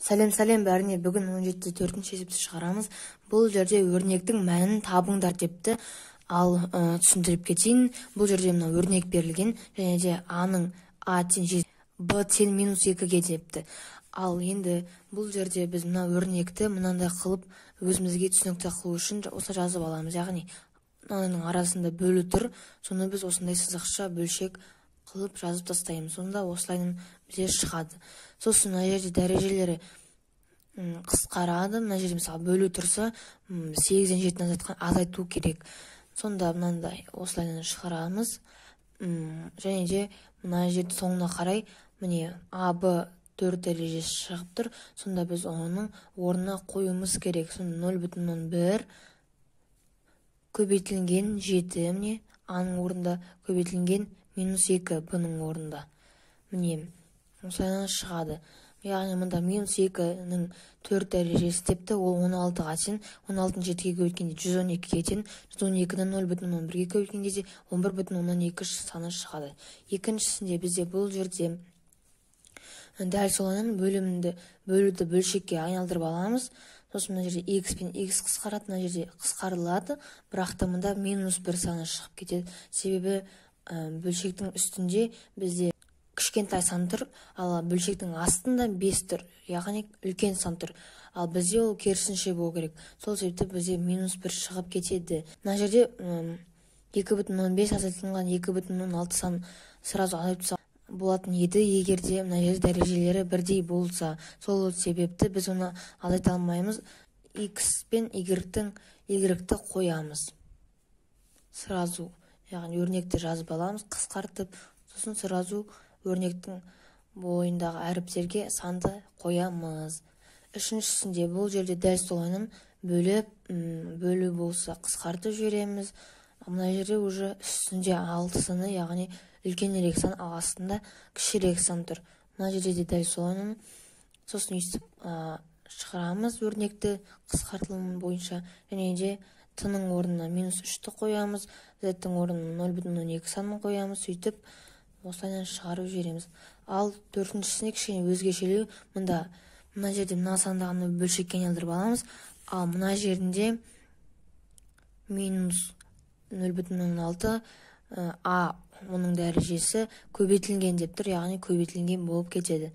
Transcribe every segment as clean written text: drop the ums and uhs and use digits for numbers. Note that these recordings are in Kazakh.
Сәлем сәлем бәріне, бүгін 17-де 4-ші есепті шығарамыз. Бұл жерде өрнектің мәнін табыңдар депті. Ал түсіндіріп кетейін. Бұл жерде мына өрнек берілген және де А-ның А тең 7, Б тең минус 2-ге депті. Ал енді бұл жерде біз мына өрнекті мынандай қылып өзімізге түсінікті қылу үшін осылай жазып аламыз. Яғни мынаның арасында бөлу тұр, соны біз осындай сызықша бөлшек қылып жазып тастаймыз. Сонда осылайынан бізде шығады. Сосын мына жерде дәрежелері қысқарады. Мына жерде мысалы бөлу тұрса, 8-ден 7-ні азайту керек. Сонда мынандай осылайынан шығарамыз. Және де мына жерде соңына қарай міне А, Б 4 дәрежесі шығып тұр. Сонда біз оның орнына қоюымыз керек. Сонда 0,1 көбейтілген 7, міне А-ның орнында көбейтілген минус 2 Б-ның орнында. Міне осылайынан шығады. Яғни мында минус 2-нің 4 дәрежесі депті, ол 16-ға тең, 16-ны 7-ге көбейткенде 112-ге тең, 112-ні 0,1-ге көбейткен кезде 11,2 саны шығады. Екіншісінде бізде бұл жерде дәл солайынан бөлуді бөлшекке айналдырып аламыз. Сосын мына жерде x пен x қысқарады, мына жерде қысқарылады, бірақ та мында минус 1 саны шығып кетеді. Себебі бөлшектің үстінде бізде кішкентай сан тұр, ал бөлшектің астында 5 тұр, яғни үлкен сан тұр. Ал бізде ол керісінше болу керек. Сол себепті бізде минус 1 шығып кетеді. Мына жерде 2,5 азайтылған 2,6 сан сразу азайтып болатын еді, егер де мына жерде дәрежелері бірдей болса. Сол себепті біз оны азайта алмаймыз. X пен Y-ті қоямыз. Сразу, яғни өрнекті жазып аламыз, қысқартып, сосын сразу өрнектің бойындағы әріптерге санды қоямыз. Үшіншісінде бұл жерде дәл солайынан бөлу болса қысқартып жібереміз. Мына жерде уже үстінде 6 саны, яғни үлкенірек сан, ал астында кішірек сан тұр. Мына жерде де дәл солайынан. Сосын өйстіп шығарамыз өрнекті қысқартылым бойынша. Және де Т-ның орнына минус 3-ті қоямыз, Z-тің орнына 0,2 санын қоямыз, сөйтіп осылайынан шығарып жібереміз. Ал төртіншісіне кішкене өзгешелеу, мына жерде мына санды ғана бөлшекке айналдырып аламыз, ал мына жерінде минус 0,6, А оның дәрежесі көбейтілген деп тұр, яғни көбейтілген болып кетеді.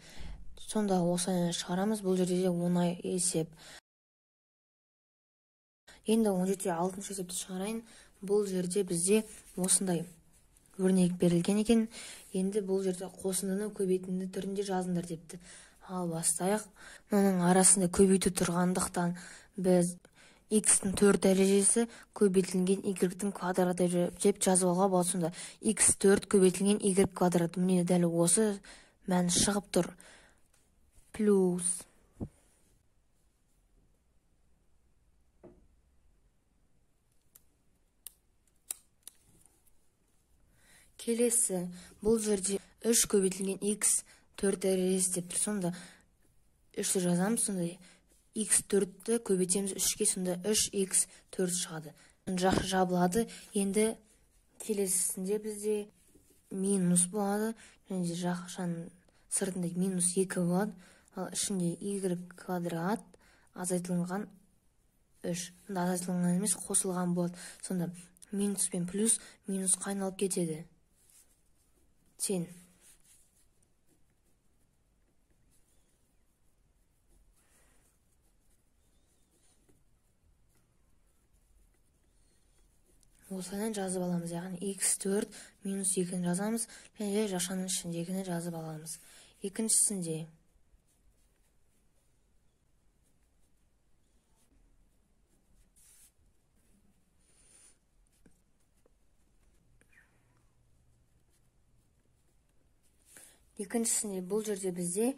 Сонда осылайынан шығарамыз. Бұл жерде де оңай есеп. Енді 17-де 6 есепті шығарайын. Бұл жерде бізде осындай өрнек берілген екен. Енді бұл жерде қосындыны көбейтінді түрінде жазыңдар депті. Ал бастайық. Мынаның арасында көбейту тұрғандықтан біз x-тің 4 дәрежесі көбейтілген y-тің квадраты деп жазып алуға болады. Сонда x 4 көбейтілген y квадраты. Міне дәл осы мән шығып тұр. Плюс келесі бұл жерде 3 көбейтілген x 4 дәрежесі деп тұр. Сонда 3-ті жазамыз, сонда x 4-ті көбейтеміз 3-ке, сонда 3x 4 шығады. Жақсы жабылады. Енді келесісінде бізде минус болады, және де жақшаның сыртында минус 2 болады, ал ішінде y квадрат азайтылған 3. Мұнда азайтылған емес, қосылған болады. Сонда минус пен плюс минусқа айналып кетеді. Тең. Осылайынан жазып аламыз, яғни x 4 минус 2-ні жазамыз, және де жақшаның ішіндегіні жазып аламыз. Екіншісінде бұл жерде бізде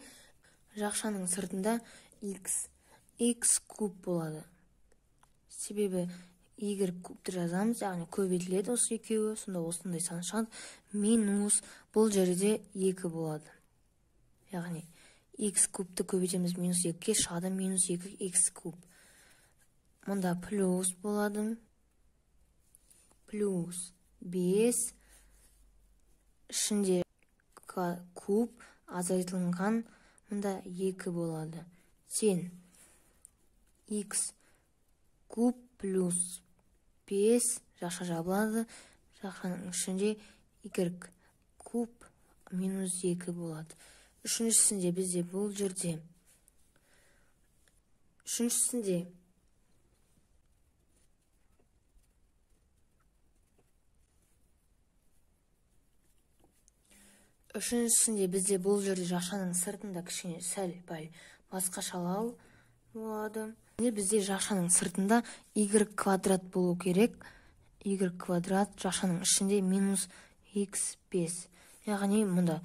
жақшаның сыртында x куб болады. Себебі y кубты жазамыз, яғни көбейтіледі осы екеуі, сонда осындай сан шығады. Минус бұл жерде 2 болады. Яғни x кубты көбейтеміз минус 2-ге, шығады минус 2 x куб. Мұнда плюс болады. Плюс 5 ішінде куб азайтылған мұнда 2 болады. Тең x куб плюс 5 жақша жабылады. Жақшаның ішінде y куб минус 2 болады. Үшіншісінде бізде бұл жерде Үшіншісінде бізде бұл жерде жақшаның сыртында кішкене сәл пәл басқашалау болады. Бізде жақшаның сыртында y квадрат болу керек. Y квадрат жақшаның ішінде минус x5. Яғни мұнда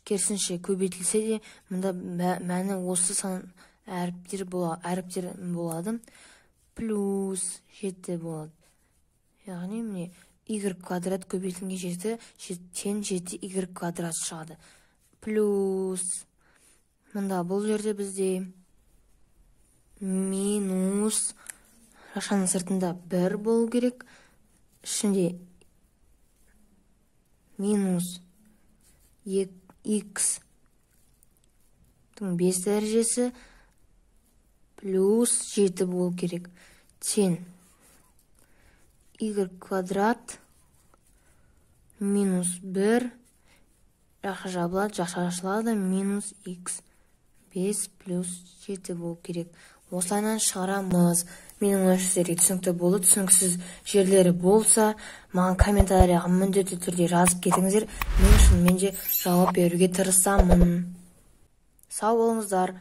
керісінше көбейтілсе де мұнда мәні осы сан әріптер болады. Плюс 7 болады. Яғни міне y квадрат көбейтілген 7 тең 7 y квадрат шығады. Плюс мында бұл жерде бізде минус жақшаның сыртында 1 болу керек. Ішінде минус x 5 дәрежесі плюс 7 болу керек. Тең y квадрат минус 1 жақша жабылады, жақша ашылады, минус x 5 плюс 7 болу керек. Осылайынан шығарамыз. Менің ойымша сіздерге түсінікті болды. Түсініксіз жерлері болса, маған комментарияға міндетті түрде жазып кетіңіздер. Мен шынымен де жауап беруге тырысамын. Сау болыңыздар.